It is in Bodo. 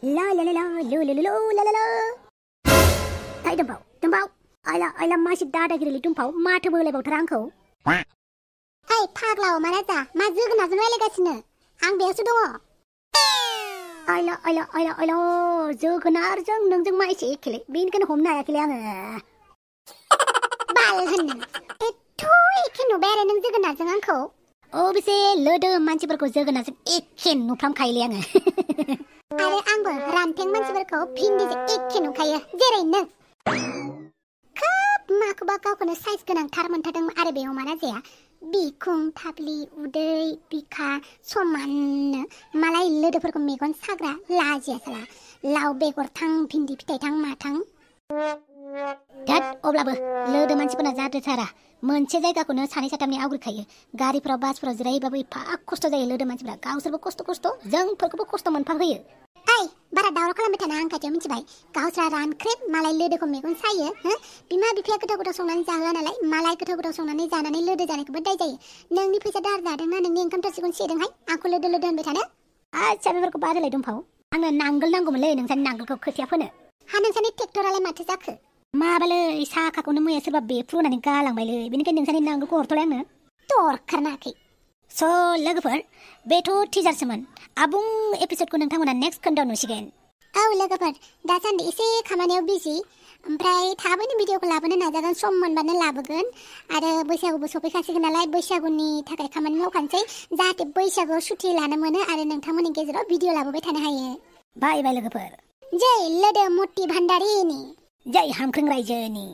La la la la lu lu lu lu la la la ไอ้dumbbell आइला मासि दादागिरिलै dumbbell माथो बोलायबावथार आंखौ ओइ फाग्ला अमाना जा मा जोगोनारजों रायलायगासिनो आं बेयावसो दङ आइला जोगोनारजों नोंजों मा एसे एखेलै बेनिखायनो हमनो हायाखैलै आङो बाल होननो एथ' एखे नुबाय आरो नों जोगोनारजों आंखौ बेसे लोदो मानसिफोरखौ जोगोनारजों एखे नुफ्रामखायोलै आङो आरो आंबो रानथें मानसिफोरखौ भिन्दिजों एखे नुखायो जेरै नों खोब माखौबा गावखौनो साइज गोनांथार मोनथारदों आरो बे अमा राजाया बिखुं थाफ्लि उदै बिखा समाननो मालाय लोदोफोरखौ मेगन साग्रा लाजियासोला लाव बेगरथां भिन्दि फिथाइथां माथां ध्यात अब्लाबो लोदो मानसिफोरना जाद्रायथारा मोनसे जायगाखौनो सानै साथामनि आवग्रिखायो गारिफोराव बासफोराव जिरायोबाबो एफा खस्थ' जायो लोदो मानसिफोरा गावसोरबो खस्थ' जोंफोरखौबो खस्थ' मोनफाहोयो ओइ बारा दावराव खालामबाय थाना आं खाथियाव मिथिबाय गावस्रा रानख्रेब मालाय लोदोखौ मेगन सायो बिमा बिफाया गोथाव संनानै जाहोआ नालाय मालाय गोथाव संनानै जानानै लोदो जानायखौबो दाय जायो नोंनि फैसा दाहार जादोंना नोंनि ओंखाम थोरसिखौनो सेदोंहाय आंखौ लोदो होनबाय थानो आच्छा बेफोरखौ बादोलाय dumbbell आंनो नांगोल नांगौमोनलै नोंसानि नांगोलखौ खोथिया फोनो हा नोंसानि ट्रेक्टरालाय माथो जाखो माबालै साखाखौनो मैया सोरबा बेफ्रुनानै गालांबायलै बेनिखायनो नोंसानि नांगोलखौ हरथ'लाय आंनो दरखारनाखै स' लोगोफोर बेथ' टिजारसोमोन आबुं एपिसडखौ नोंथांमोना नेक्स्ट खोन्दोआव नुसिगोन औ लोगोफोर दासान्दि एसे खामानियाव बिजि ओमफ्राय थाबैनो भिडिअखौ लाबोनो नाजागोन सम मोनबानो लाबोगोन आरो बैसागुबो सफैखासिगोन नालाय बैसागुनि थाखाय खामानि मावखानोसै जाहाथे बैसागुआव सुथि लानो मोनो आरो नोंथांमोननि गेजेराव भिडिअ लाबोबाय थानो हायो बाय लोगोफोर जय लोदो मुर्ति भान्डारिनि जय हामख्रें रायजोनि